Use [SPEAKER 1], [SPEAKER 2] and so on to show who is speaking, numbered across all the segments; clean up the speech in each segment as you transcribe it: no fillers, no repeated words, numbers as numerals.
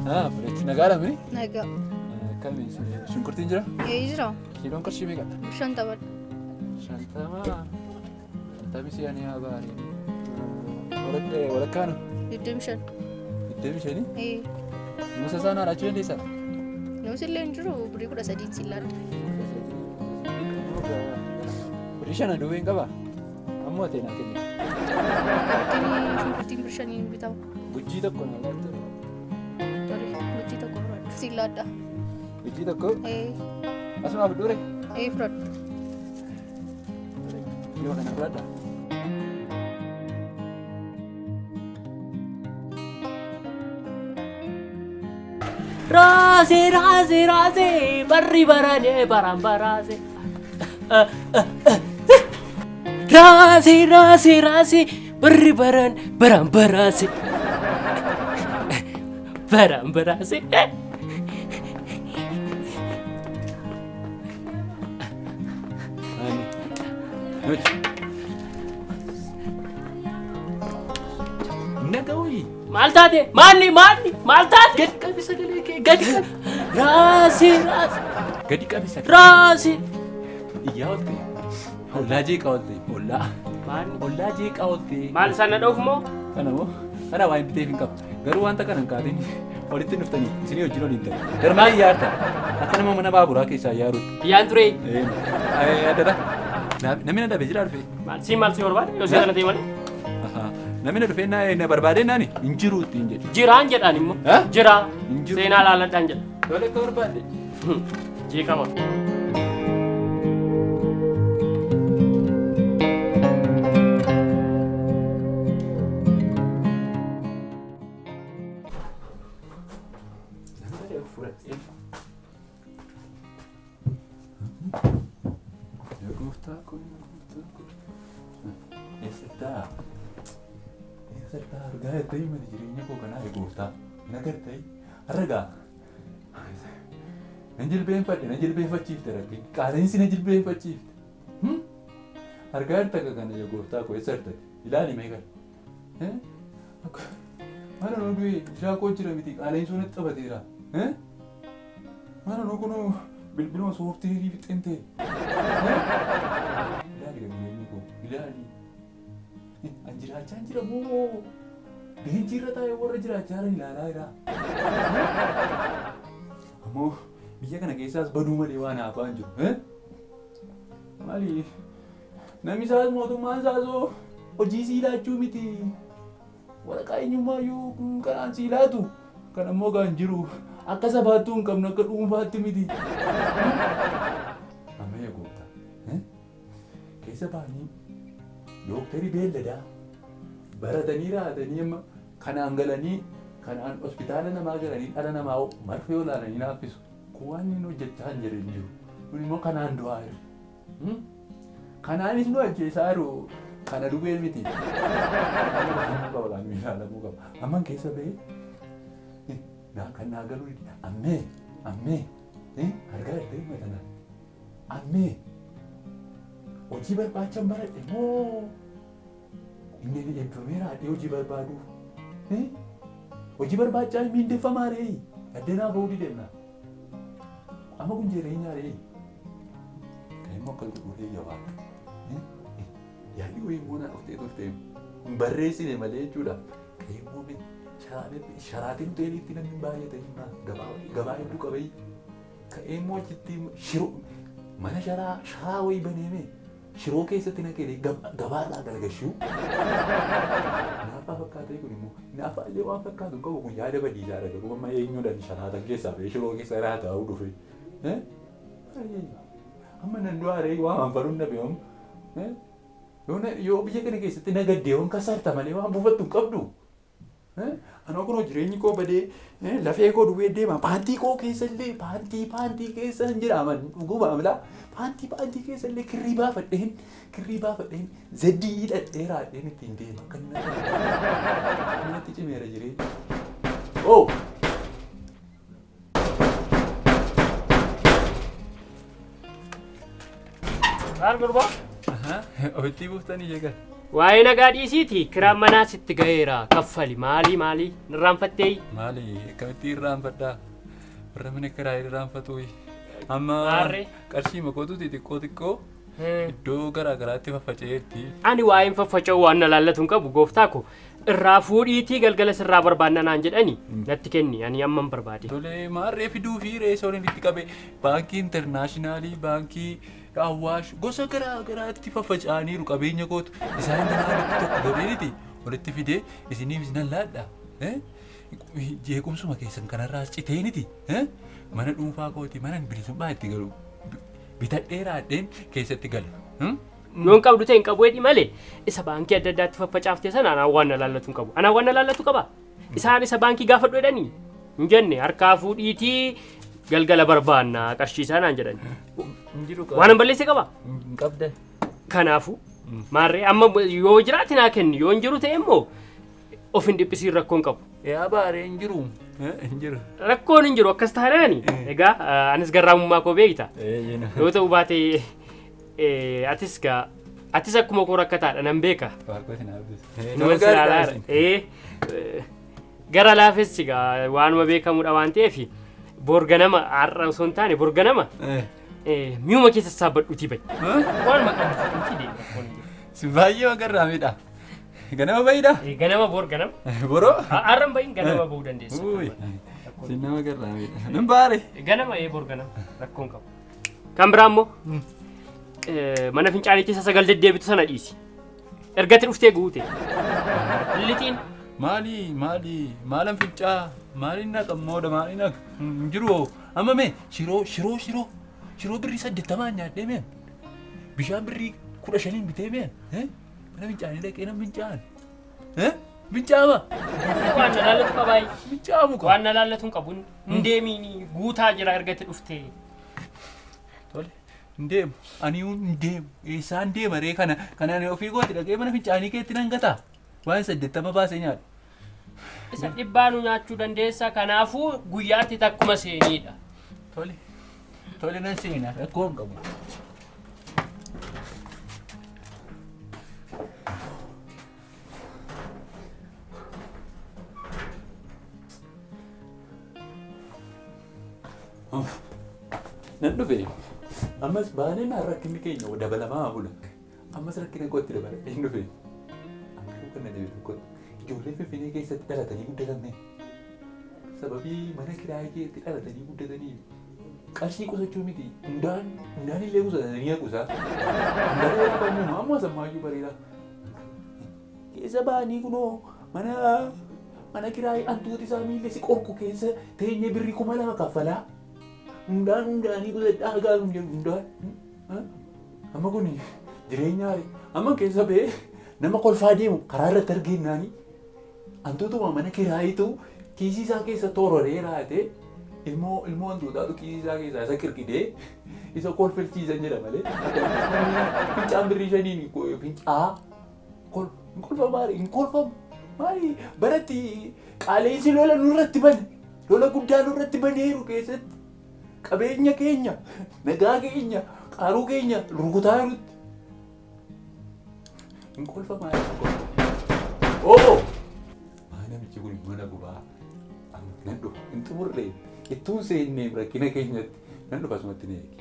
[SPEAKER 1] Ah, bareechi nagaadha mini?
[SPEAKER 2] Nagaa.
[SPEAKER 1] Akkami shunkurtiin jira?
[SPEAKER 2] Ee jira.
[SPEAKER 1] Kiiloon qarshii meeqa?
[SPEAKER 2] Shantamadha.
[SPEAKER 1] Shantama. Shantamii si'anii haa baarii. Walakkaanu?
[SPEAKER 2] 25.
[SPEAKER 1] 25?
[SPEAKER 2] Ee.
[SPEAKER 1] Musa isaa naa laachuu dandeessaa?
[SPEAKER 2] Nuus illee hin jiru birrii 13 siin laadha.
[SPEAKER 1] Birrii shana duwween qaba. Ammoo ta'e naa kenni.
[SPEAKER 2] Akkamittiin shunkurtiin birrii shaniin bitama?
[SPEAKER 1] Gujjii tokko naa laattu.
[SPEAKER 2] Tole, gujjii tokko fudhadhu. Siin laadha.
[SPEAKER 1] Gujjii tokko
[SPEAKER 2] Ee.
[SPEAKER 1] asumaa fudhuure.
[SPEAKER 2] Ee fudhadhu.
[SPEAKER 1] Yoo kana fudhadha.
[SPEAKER 3] Raasee raasee raasee barri baranee baraan baraasee. Raasee raasee raasee barri baran baraan baraasee. Baraan baraasee.
[SPEAKER 1] Nagawii.
[SPEAKER 3] Maal taate? Maanni maanni maal taate?
[SPEAKER 1] Gadi qabi sagalee kee gadi qabi.
[SPEAKER 3] Raasee raasee
[SPEAKER 1] Gadi qabi sagalee.
[SPEAKER 3] raasee.
[SPEAKER 1] Iyyaa oolte. Ollaa jeeqaa oolte. Ollaa.
[SPEAKER 3] Maanni
[SPEAKER 1] Ollaa jeeqaa oolte.
[SPEAKER 3] maal sana dhoofu moo?
[SPEAKER 1] Kana moo? Kana waa hin biteef hin qabu. Garuu wanta kana hin kaatin walitti hin dhuftanii isinii wajjin waliin ta'u. Garmaa iyyaarta. Akka nama mana baaburaa keessaa iyyaaruutti.
[SPEAKER 3] Iyyaan turee.
[SPEAKER 1] Addara. Namni na dhabe jira dhufe.
[SPEAKER 3] Maal si maal si barbaade? Yoo si kana ta'e malee.
[SPEAKER 1] Namni na dhufee na barbaadee naani hin jiru ittiin jedhe.
[SPEAKER 3] Jiraan jedhaan immoo.
[SPEAKER 1] Eh?
[SPEAKER 3] Jiraa.
[SPEAKER 1] Hin jiru.
[SPEAKER 3] Seenaa laaladhaan jedha.
[SPEAKER 1] Tole akka barbaadde.
[SPEAKER 3] Jeeqama.
[SPEAKER 1] Yaa gooftaa koo, yaa gooftaa koo. Eessattaa? Eessattaa argaa jettee himani jireenya koo kanaa yaa gooftaa. Na gartee har'a gaa. Nan jilbeenfadhe, na jilbeenfachiifte rakkin. Qaala'insi na jilbeenfachiifte. Argaa jirta akka kana yaa gooftaa koo eessa jirta? Ilaali mee kana. Mana nuu du'e jiraa koo jira miti qaala'insuun natti taphateera. Mana nuu kunoo bilbiluma sooftiweerii fixeen ta'e. Ilaali gaa jireenya koo ilaali. An jiraachaa jira moo beenchii irra taa'ee warra jiraachaa jiran ilaalaa jira. Ammoo biyya kana keessaas baduu malee waan haafaa hin jiru. Maali namni isaas mootummaan isaas hoo hojii sii laachuu miti. Waraqaa eenyummaa iyyuu kanaan sii laatu. Kan ammoo gaa hin jiru. Akka sabaattuu hin qabnu akka dhuunfaatti miti. Amma yaa gooftaa. Keessa ba'anii dooktarii beelladaa baratanii raatanii amma kanaan galanii kanaan hospitaala namaa galanii dhala namaa marfee olaananii naaffisu. Kun waan inni hojjechaa hin jirre hin jiru. Kun immoo kanaan du'aa jiru. Kanaanis nu ajjeesaa jiru. Kana dubee miti. Olaanuu ilaalamuu qaba. Amman keessa ba'ee naa kan naa galuu dide. Ammee ammee argaa jirtee matanaa. Ammee hojii barbaachan baradhe moo inni eebbifameera haadhee hojii barbaadu. Hojii barbaachaa miindeffamaa ree addanaa ba'uu dideenna. Amma kun jireenyaa ree. Kan immoo akka godhu ree jabaa. Yaadni wayii immoo naa dhuftee turte hin barreessine malee jechuudha. Kan immoo sharaatiin hoteeliitti namni baay'ate gabaa gabaa hedduu qabee ka'ee immoo achitti shiroo mana sharaa sharaa wayii baneeme shiroo keessatti naqee gabaarraa galgashuu. Hinaaffaa fakkaatee kun immoo hinaaffaa illee waan fakkaatu hin qabu kun yaada badiisaadha garuu amma eenyuudhaan sharaatan keessaa ba'ee shiroo keessa irraa taa'uu dhufe. Amma nan du'aa ree waan anfaruun dhabe amma. Yoo biyya kana keessatti nagaddee waan kasarta malee waan buufattu hin qabdu. Anoo kunoo jireenyi koo badee lafee koo duwwee deema paantii koo keessa illee paantii keessa hin jedhaman dhuguma amala paantii keessa illee kirrii baafadheen zeddii hidhadhee raadheen ittiin deema kan natti cimeera jireenya. Oh!
[SPEAKER 3] Maal gurbaa?
[SPEAKER 1] Ofitti buuftanii jeeqan.
[SPEAKER 3] Waa'ee nagaa dhiisiiti kiraan manaa sitti ga'eera kaffali maalii maalii irraanfattee
[SPEAKER 1] Maali akkamitti irraanfadhaa? Warra mana kiraa irraanfatu. Amma
[SPEAKER 3] Maarree.
[SPEAKER 1] qarshii makootuuti xiqqoo xiqqoo iddoo garaa garaatti faffaca'eerti.
[SPEAKER 3] Ani waa'een faffaca'uu waan na laallatu hin qabu gooftaa ko irraa fuudhiitii galgala sirraa barbaanna naan jedhani natti kenni ani amma hin barbaade.
[SPEAKER 1] Tole maarree fiduu fi reessa waliin itti qabe baankii intarnaashinaalii baankii Awaash gosa garaa garaatti faffaca'aniiru qabeenya kootu isaan kanaa walitti tokko godheeniti walitti fidee isiniif isinan laadha. Jeequmsuma keessan kanarraas citeeniti mana dhuunfaa kooti mana bilisummaa itti galu bitadhee raadheen keessatti gala.
[SPEAKER 3] Yoo hin qabdu ta'e hin qabu jedhi malee isa baankii adda addaatti faffacaaftee sana anaan waan na laallatu hin qabu. Anaan waan na laallatu qaba. Isaan isa baankii gaafadhu jedhanii hin jenne harkaa fuudhiitii galgala barbaanna qarshii isaa naan jedhani. Waan hin balleesse qaba.
[SPEAKER 1] Hin qabda.
[SPEAKER 3] Kanaafuu maarree amma yoo jiraate naa kenni yoo hin jiru ta'e immoo of hin dhiphisiin rakkoon qabu.
[SPEAKER 1] Yaa baaree hin jiru. Hin jiru.
[SPEAKER 3] Rakkoon hin jiru akkas taanaani. Egaa anis garraamummaa koo beekta. Yoo ta'u baate atis gaa atis akkuma koo rakkataadha nan beeka. Nama siraadha. Gara laafessi gaa waanuma beekamudha waan ta'eef borganama har'a osoo hin taane borganama mi'uma keessa sassaabadhuutii bahi. Waanuma qabdu fudhuutii deemi rakkoon hin jiru.
[SPEAKER 1] Si baay'ee garraamidha. Ganama bahiidha.
[SPEAKER 3] Ganama borganama.
[SPEAKER 1] Boroo.
[SPEAKER 3] Har'a hin bahin ganama bahuu dandeessa.
[SPEAKER 1] Si nama garraamidha. Nan baare.
[SPEAKER 3] Ganama borganama rakkoon qabu. Kan biraa immoo mana fincaanii keessa sagal deddeebitu sana dhiisi. Ergatti dhuftee guute. Lixiin.
[SPEAKER 1] Maali maali maalan fincaa maaliin naqa mooda maaliin naqa hin jiru amma mee shiroo shiroo shiroo shiroo birrii 80 nyaadhee meen bishaan birrii 15 bitee meen mana fincaanii dhaqee nan fincaan fincaama.
[SPEAKER 3] Waan na laallatu qabaayi.
[SPEAKER 1] Fincaamu qaba.
[SPEAKER 3] Waan na laallatu hin qabu hin deemiin guutaa jira ergatti dhuftee.
[SPEAKER 1] Tole hin deemu ani hin deemu eessaan deema ree kana kana ani ofii kooti dhaqee mana fincaanii keetti nan gataa waan 80 baasee nyaadhu.
[SPEAKER 3] Isa dhibbaanuu nyaachuu dandeessa kanaafuu guyyaatti takkuma seeniidha.
[SPEAKER 1] Tole tole nan seenaa rakkoo hin qabu. Nan dhufe ammas baaneen rakkinni keenya dabalamaa bula ammas rakkina kootti dabala hin dhufe amma kana deebi'u tokkotti ijoollee Finfinnee keessatti dhalatanii guddatamne sababii mana kiraayii keessatti dhalatanii guddatanii qarshii qusachuu miti hundaan illee qusatanii haquusaa hundaan illee qabamu amma sammaayyuu bareeda keessa ba'anii kunoo mana kiraayii hantuuti isaa miilli si qorku keessa teenyee birrii 2000 kaffalaa hundaan hundaanii qusadhaa gaafa jedhu hundaan amma kun jireenya amma keessa ba'ee nama kolfaa deemu karaa irratti arginnaani hantuutuma mana kiraayitu kiisii isaa keessa toororee raatee ilmoo hantuutaatu kiisii isaa keessaa isa qirqidee isa kolfilchiisan jedha malee fincaan birrii 5 fincaa hin kolfamu maali hin kolfamu maali baratti qaaleensi lola nurratti bane lola guddaa nurratti baneeru keessatti qabeenya keenya nagaa keenya qaaruu keenya rukutaa jirutti hin kolfamaa. Oo! Maa namichi kun mana gubaa nan dhufa hin xumurre ittuun seennee rakkina keenyatti nan dhufa asumatti na eegi.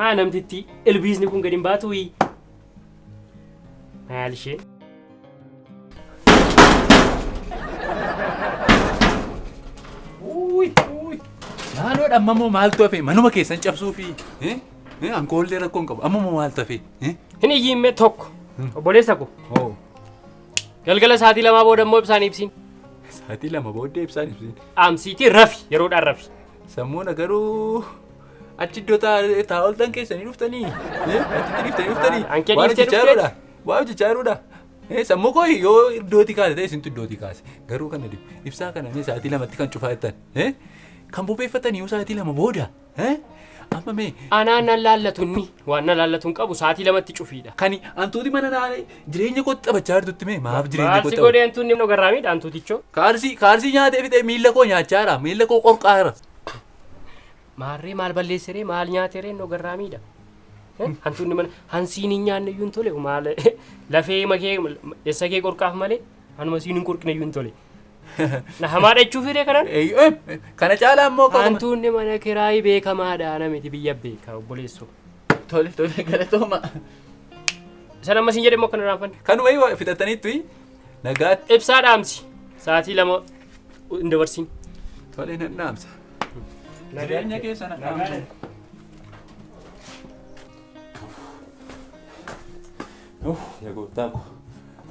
[SPEAKER 3] Maa namtitti ilbiisni kun gadi hin baatuuyi? Maal isheen?
[SPEAKER 1] Naannoodha amma immoo maaltu hafe manuma keessan cabsuu fi ankoollee rakkoo hin qabu amma immoo maaltu hafe?
[SPEAKER 3] Hin iyyiimme tokko obboleessa ko. Galgala sa'aatii 2 booda immoo ibsaan ibsiin.
[SPEAKER 1] Sa'aatii 2 booddee ibsaan ibsiin.
[SPEAKER 3] Dhaamsiitii rafi yeroodhaan rafi.
[SPEAKER 1] Sammuun garuu achi iddoo taa'oltan keessanii dhuftanii achitti dhiiftanii dhuftanii
[SPEAKER 3] Ankee
[SPEAKER 1] waan
[SPEAKER 3] dhiiftee
[SPEAKER 1] hojjechaa
[SPEAKER 3] dhuftee
[SPEAKER 1] jiruudha. Waa hojjechaa jiruudha. Sammuu koo yoo iddootii kaase ta'e isintu iddootii kaase. Garuu kana dhibu. Ibsaa kana mee sa'aatii 2tti kan cufaa jettan. Kan bobeeffatan yoo sa'aatii 2 booda. Amma mee
[SPEAKER 3] Anaan nan laallatu inni waan na laallatu hin qabu sa'aatii 2tti cufiidha.
[SPEAKER 1] Kan hantuuti mana naa jireenya kootti taphachaa jirtutti mee maaf jireenya
[SPEAKER 3] Maal si
[SPEAKER 1] kootti
[SPEAKER 3] godhee hantuunni immoo garraamiidha hantuutichoo?
[SPEAKER 1] Kaarsii nyaatee fixee miilla koo nyaachaa jira. Miilla koo qorqaa jira.
[SPEAKER 3] Maarree maal balleesseree maal nyaateree innoo garraamiidha. Hantuunni mana hansiin hin nyaanne iyyuu hin tole maal lafee makee eessa kee qorqaaf malee hanuma siin hin qorqine iyyuu hin tole. Na hamaadha jechuuf hiree kanaan?
[SPEAKER 1] Kana caalaa immoo akkuma-
[SPEAKER 3] Hantuunni mana kiraayii beekamaadha ana miti biyya beeka obboleessoo.
[SPEAKER 1] Tole tole galatooma.
[SPEAKER 3] Isa amma siin jedhe immoo akkana raanfanne.
[SPEAKER 1] Kanuma iyyuu fixataniittu nagaatti.
[SPEAKER 3] Ibsaa dhaamsi sa'aatii 2 hin dabarsin.
[SPEAKER 1] Tole nan dhaamsa. Jireenya keessa nan dhaamsa. Uff, yaa gooftaa koo.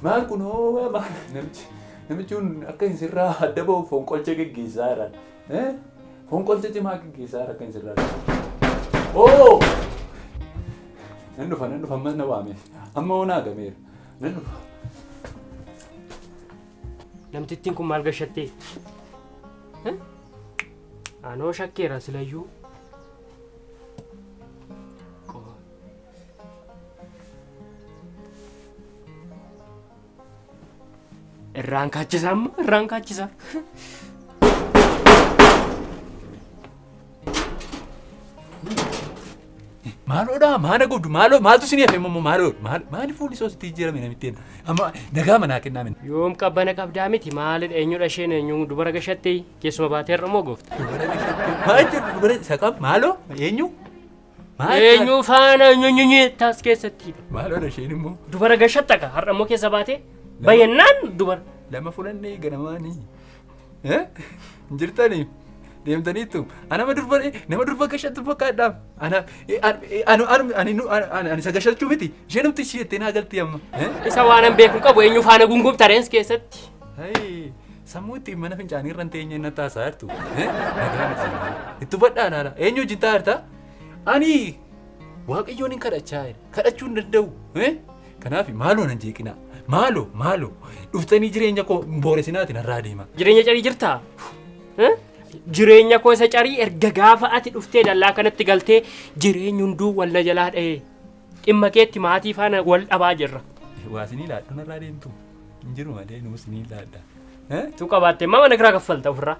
[SPEAKER 1] Maal kunoo maal namichi namichi kun akka hin sirraa adda ba'uuf fonqolcha geggeessaa jira. Fonqolcha cimaa geggeessaa jira akka hin sirraa adda ba'uuf. Oo! Nan dhufa nan dhufa ammas na waame. Amma onaa gameera. Nan dhufa.
[SPEAKER 3] Namtittiin kun maal gashattee? Anoo shakkeera silayyuu. Irraan kaachisa amma irraan kaachisa.
[SPEAKER 1] Maaloodha maana gubdu maaloo maaltu isin hafe immoo maaloo maali fuulli isoo sitti jijjiirame namittiin amma nagaa manaa kennaa miti.
[SPEAKER 3] Yoom qabbana qabdaa miti maalidha eenyudha isheen eenyu dubara gashattee keessuma baatee har'a moo goofta.
[SPEAKER 1] Dubara gashattee maal jedhu dubara isa kam maaloo eenyu? Maal
[SPEAKER 3] Eenyu faana nyonyonye taas keessatti.
[SPEAKER 1] Maaloodha isheen immoo.
[SPEAKER 3] Dubara gashatta ka har'a immoo keessa baatee bayyannaan dubara.
[SPEAKER 1] Lama fudhannee ganamaanii. Hin jirtanii? Deemtaniittu. Ana durba nama durba gashattu fakkaadha. Ana ani ani ani isa gashachuu miti. Isheen humti ishee jettee naa galti amma.
[SPEAKER 3] Isa waanan beeku hin qabu eenyu faana gungumta reens keessatti.
[SPEAKER 1] Sammuu ittiin mana fincaanii irra hin teenye na taasaa jirtu. Nagaa miti. Itti hubadhaa laala. Eenyu wajjin taa'aa jirta? Ani Waaqayyoon hin kadhachaa jira. Kadhachuu hin danda'u. Kanaaf maaloo nan jeeqinaa. Maaloo maaloo dhuftanii jireenya koo hin booresinaati narraa deema.
[SPEAKER 3] Jireenya carii jirtaa? Jireenya koo isa carii erga gaafa ati dhuftee dallaa kanatti galtee jireenyi hunduu wal na jalaa dha'ee. Dhimma keetti maatii faana wal dhabaa jirra.
[SPEAKER 1] Waa isinii laadhu narraa deemtu. Hin jiru malee nuu isinii laadha.
[SPEAKER 3] Tu qabaatte immoo mana kiraa kaffalta ofirraa.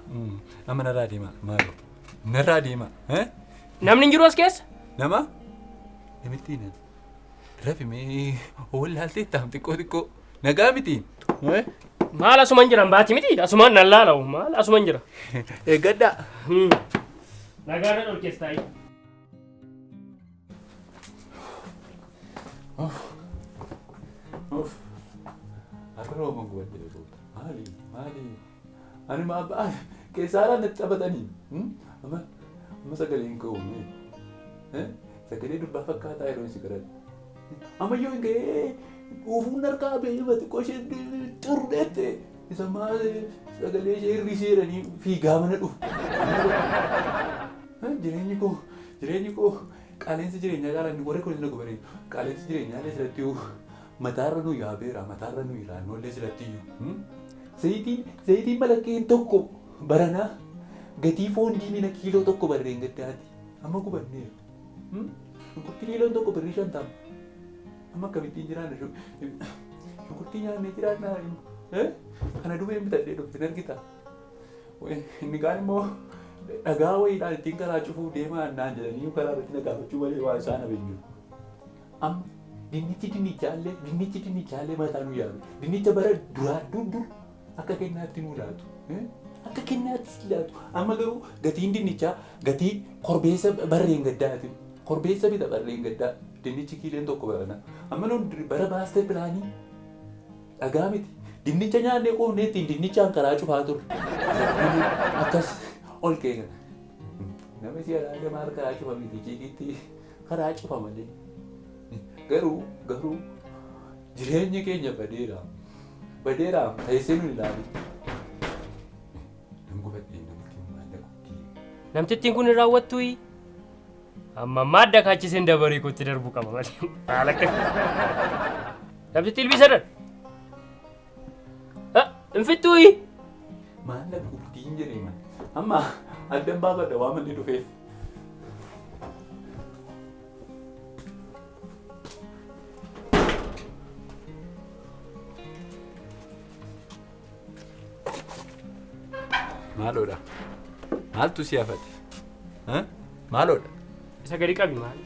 [SPEAKER 1] Amma narraa deema maaloo. Narraa deema.
[SPEAKER 3] Namni hin jiru as keessa?
[SPEAKER 1] Nama? Namitti nan. Rafi mee wallaaltee taam xiqqoo xiqqoo. Nagaa miti.
[SPEAKER 3] Maal asuman jiran baati miti asumaan nan laalawu maal asuman jira.
[SPEAKER 1] Eeggadhaa.
[SPEAKER 3] Nagaa na dhorkeestaa.
[SPEAKER 1] Uff. Har'a rooba gubadde goota. Maali maali. Ani ma abbaa keessaa alaa natti taphatanii. Amma amma sagaleen koo mee. Sagalee durbaa fakkaataa yeroo isin kadhadhu. Amma yoo hin ga'ee dhuufuun harkaa ba'ee xiqqoo ishee xurreette isa maal sagalee ishee hir'isee jedhanii fiigaa mana dhufu. Jireenyi koo jireenyi koo qaaleensi jireenyaa caalaa inni warri kun na gubareedu. Qaaleensi jireenyaa illee silatti iyyuu mataarra nu yaabeera mataarra nu ilaannollee silatti iyyuu. Zayitiin zayitiin malakkeen tokko baranaa gatii foon diimina kiiloo tokko barreen gaddaati. Amma gubanneera. Shunkurtii kiiloon tokko birrii 50. Amma akkamittiin jiraanna shunkurtii nyaannee jiraanna. Kana dubeen bitadhee dhufe hin argita. Inni kaan immoo dhagaa wayiidhaan ittiin karaa cufuu deemaa naan jedhanii karaa irratti na gaafachuu malee waan isaan hafe hin jiru. Amma dinnichi dinnichaallee dinnichi dinnichaallee mataa nu yaalu. Dinnicha bara duraa dur dur akka kennaatti nu laatu. Akka kennaatti si laatu. Amma garuu gatiin dinnichaa gatii korbeessa barreen gaddaati. Korbeessa bita barreen gaddaa. Dinnichi kiileen tokko barana. Amma nuun bara baaster pilaanii dhagaa miti. Dinnicha nyaannee quufnee ittiin dinnichaan karaa cufaa turre. Akkas ol keenya. Namni si alaalee maal karaa cufa miti ciiqitti karaa cufa malee. Garuu garuu jireenyi keenya badeera. Badeera teessee nu ilaali. Nan gubadhe namitti maallaqa guddii.
[SPEAKER 3] Namtittiin kun hin raawwattuyi. Amma ammaa adda kaachiseen dabaree kootti darbuu qaba malee. Maal akka. Namtichi ilbii sadan. Hin fixxuuyi.
[SPEAKER 1] Maal na dhukkubdiin jedhee man. Amma addan baafadha waan manni dhufeef. Maaloodha? Maaltu si hafate? Maaloodha?
[SPEAKER 3] Isa gadi qabi maal?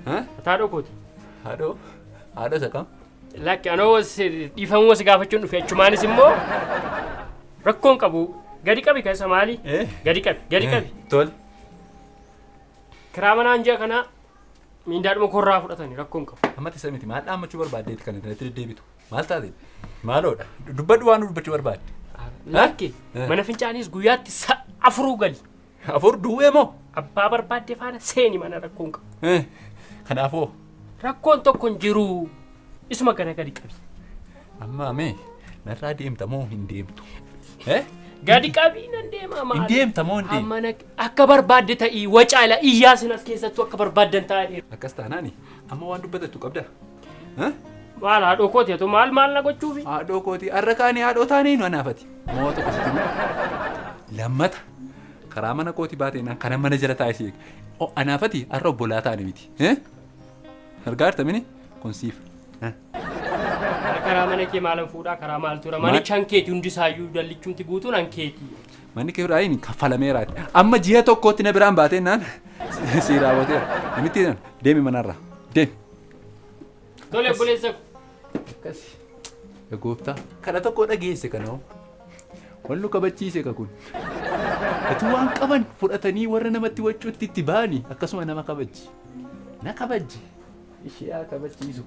[SPEAKER 3] Haadhoo kooti.
[SPEAKER 1] Haadhoo? Haadhoo isa kam?
[SPEAKER 3] Lakki anoo dhiifamuma si gaafachuun dhufe achumaanis immoo rakkoon qabu gadi qabi kan isa maali? Gadi qabi gadi qabi.
[SPEAKER 1] Tole.
[SPEAKER 3] Kiraa manaan ji'a kanaa miindaadhuma korraa fudhatani rakkoon qabu.
[SPEAKER 1] Amma tisa miti maal dhaammachuu barbaaddeeti kan itti deddeebitu? Maal taate? Maaloodha? Dubbadhu waan dubbachuu barbaadde.
[SPEAKER 3] Lakki mana fincaanis guyyaatti afuruu gali.
[SPEAKER 1] Afur duwwee moo?
[SPEAKER 3] Abbaa barbaadde faana seeni mana rakkoon qabu.
[SPEAKER 1] Kanaafoo?
[SPEAKER 3] Rakkoon tokko hin jiru. Isuma kana gadi qabi.
[SPEAKER 1] Amma mee narraa deemta moo hin deemtu?
[SPEAKER 3] Gadi qabii nan deema maal?
[SPEAKER 1] Hin deemta moo hin deemtu?
[SPEAKER 3] Amma akka barbaadde ta'ii wacaala iyyaa sin as keessattuu akka barbaaddan ta'anii.
[SPEAKER 1] Akkas taanaani amma waan dubbatattu qabda.
[SPEAKER 3] Maal haadhoo kooti atu maal maal na gochuufi?
[SPEAKER 1] Haadhoo kooti har'a kaanii haadhoo taanii nu anaafati. Moo tokko sitti himu. Lammata karaa mana kooti baatee kana mana jala taa'ee si eega. Anaafati har'a obbolaa taane miti. Argaa jirta mini kun siif.
[SPEAKER 3] Karaa mana kee maalan fuudhaa karaa maal tura manicha hankeeti hundisaayyuu dallichumti guutuun hankeeti.
[SPEAKER 1] Manni kee biraayin kaffalameeraati. Amma ji'a tokkotti na biraan baatee naan si raawwateera. Namitti deemi manarraa deemi.
[SPEAKER 3] Tole obboleessa ko.
[SPEAKER 1] Akkasi. Gooftaa kana tokko dhageesse kana hoo. Wal nu kabachiise ka kun. Utuu waan qaban fudhatanii warra namatti waccuutti itti ba'anii akkasuma nama kabajji. Na kabajji. Ishee haa kabachiisu.